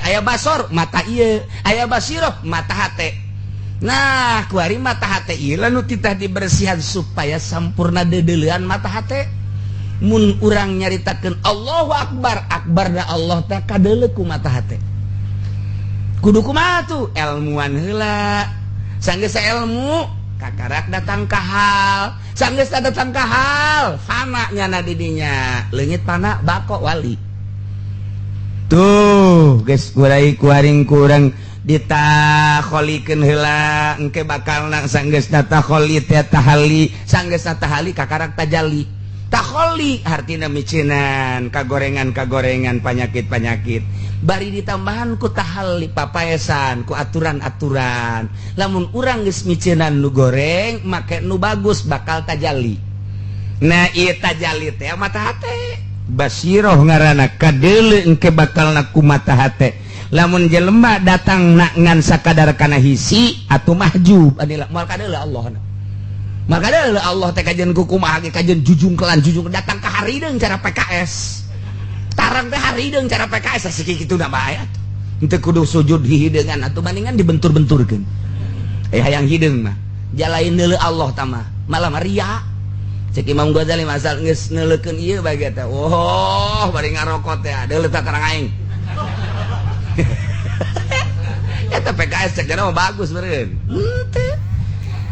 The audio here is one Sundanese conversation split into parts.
Aya basor mata ieu, aya basiroh mata hate. Nah, kuari mata hate ieu nu titah dibersihan supaya sampurna deudeulean mata hate. Mun urang nyaritakeun Allahu Akbar, akbarna Allah teh kadeuleu ku mata hate. Kudu kumaha tuh? Elmuan heula. Sanggeus ilmu kakarak datang ka hal. Sanggeus datang ka hal, fana nyana didinya. Leungit fana bako wali. Tuh, geus kurai kuaring kurang ditakholikeun heula engke bakalna sanggeus takholi teh tahali, sanggeus tahali kakarak tajalli. Takholi artina micinan kagorengan-kagorengan panyakit-panyakit. Bari ditambahan ku tahalli papaesan ku aturan-aturan. Lamun urang geus micinan nu goreng make nu bagus bakal tajalli. Nah, ieu tajalli teh mata hate. Basiroh ngaranna kadeuleu engke bakalna ku mata hate. Lamun jelema datang na ngan sakadar kana hisi atuh mahjub adila moal kadeuleu Allah. Maka Allah teh kajian kumaha ge kajian jujungkelan jujung datang ka harideung cara PKS. Tarang teh harideung cara PKS asik kitu na bae atuh. Henteu kudu sujud hihideungan atuh bandingan dibentur-benturkeun. Eh hayang hideung mah. Jalain deuleu Allah tah mah. Malah ria. Cek Imam Ghazali asal geus neuleukeun ieu bae teh. Oh, bari ngarokot teh deuleu tah tarang aing. Eta PKS cek mah bagus beureun. Henteu.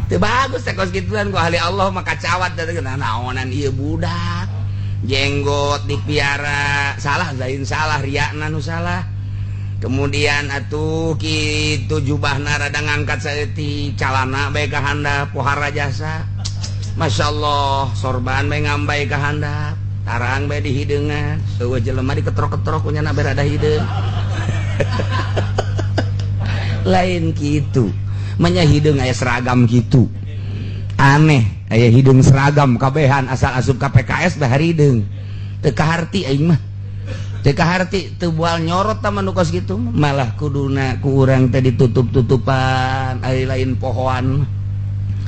Teu bagus teh kos gituan ku ahli Allah mah kacawat teh naonan ieu budak. Jenggot dipiara, salah lain salah riakna nu salah. Kemudian atuh kitu jubahna rada ngangkat saeutik, calana bae ka handap, pohara jasa. Masya Allah, sorban bae ngambay ka handap, tarang bae dihideungan, eueuh jelema diketrok-ketrok ku nyana bae rada hideung. Lain kitu. Manya hideung aya seragam gitu. Aneh, aya hideung seragam kabehan asal asup ka PKS bah hideung. Teu kaharti aing mah. Teu kaharti teu bual nyorot tah nu kos kitu malah kuduna ku urang teh ditutup-tutupan ari lain pohoan.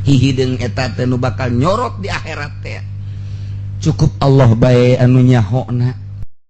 Hihideung eta teh nu bakal nyorot di akhirat teh. Cukup Allah bae anu nyahona.